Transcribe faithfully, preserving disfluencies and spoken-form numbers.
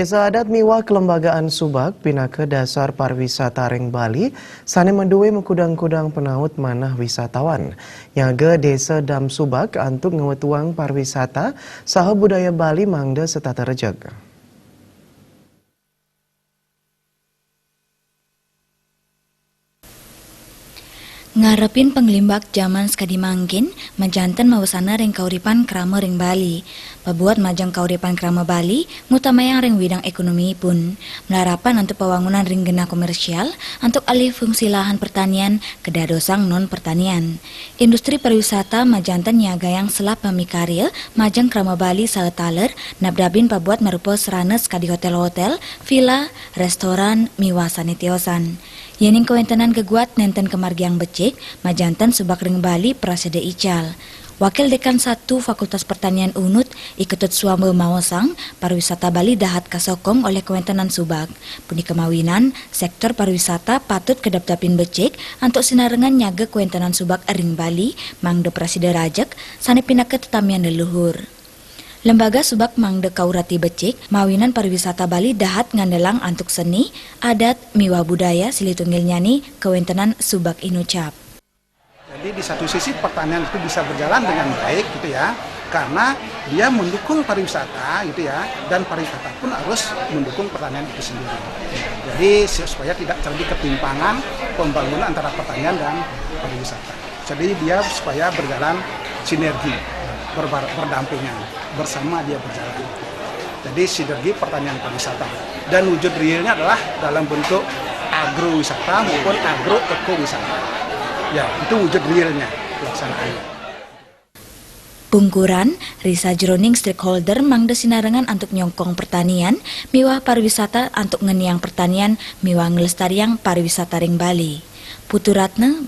Désa adat miwah kelembagaan Subak pinaka dasar pariwisata ring Bali, sané madué makudang-kudang penaut manah wisatawan. Nyaga Désa Dam Subak antuk ngwetuang pariwisata saha budaya Bali mangda setata rejeg. Ngarepin panglimbak jaman sakadi mangkin, majanten mawesana ring kauripan krama ring Bali. Pabuat majeng kauripan krama Bali, ngutamayang ring widang ékonomiipun. Malarapan antuk pawangunan ring genah komersial, antuk alih fungsi lahan pertanian, kadadosang non pertanian. Industri pariwisata majanten nyagayang selap mamikarya majeng krama Bali saha taler, nabdabin pabuat marupa sarana sakadi hotél-hotél, vila, réstoran, miwah sané tiosan. Yéning kawéntenan geguat nénten kamargiang becik, majanten Subak ring Bali prasida ical. Wakil Dékan satu Fakultas Pertanian Unut, I Ketut Swamba maosang, pariwisata Bali dahat kasokong olih kawéntenan Subak. Punika mawinan, séktor pariwisata patut kadapdapin becik antuk sinarengan nyaga kawéntenan Subak ring Bali, mangda prasida rajeg, sané pinaka tetamian leluhur. Lembaga Subak mangda kaurati becik, mawinan pariwisata Bali dahat ngandelang antuk seni, adat, miwah budaya silih tunggilnyané kawéntenan Subak Inucap. Jadi di satu sisi pertanian itu bisa berjalan dengan baik gitu ya, karena dia mendukung pariwisata gitu ya, dan pariwisata pun harus mendukung pertanian itu sendiri. Jadi si-, supaya tidak terjadi ketimpangan pembangunan antara pertanian dan pariwisata. Jadi dia supaya berjalan sinergi, berbar-, berdampingan, bersama dia berjalan. Jadi sinergi pertanian pariwisata. Dan wujud realnya adalah dalam bentuk agrowisata maupun agroekowisata. Ya, itu wujud realnya pelaksanaannya. Pungkuran, ri sajeroning stakeholder mangda sinarengan antuk nyongkong pertanian miwah pariwisata antuk ngeniang pertanian miwah nglestariang pariwisata ring Bali. Putu Ratna,